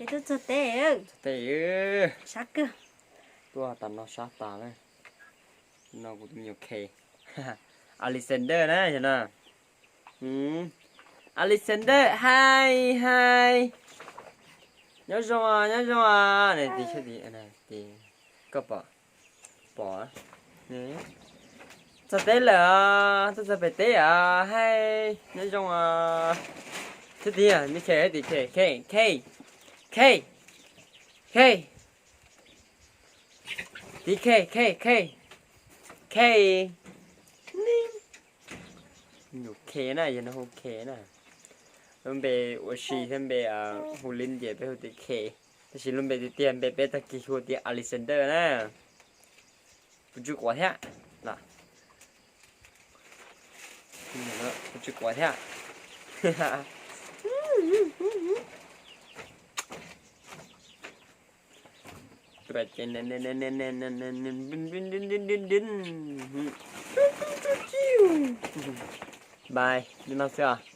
Tuaj txog teb. Teb. Sab kawg. Tuaj tas no sab tas lawm. No kuv tus me nyuam Khe. Alexander na yog no. Alexander, hi hi. Nyob zoo, nyob zoo. Koj pom, pom. Txog teb lawm, tuaj txog pem teb os, hi. Nyob zoo. Xib tid, me Khe, tim Khe, Khe, Khe, Khe, Khe. Tim Khe, Khe, Khe, Khe. Nyuam Khe na, yog no hu Khe na. Lub npe ua si thiab npe hu li ces peb hu tias Khe, tab sis lub npe tiag tiag npe peb tag kis hu tias Alexander na. Kuv tsis quav thiab. Kuv tsis quav thiab. Bye, li no xwb os.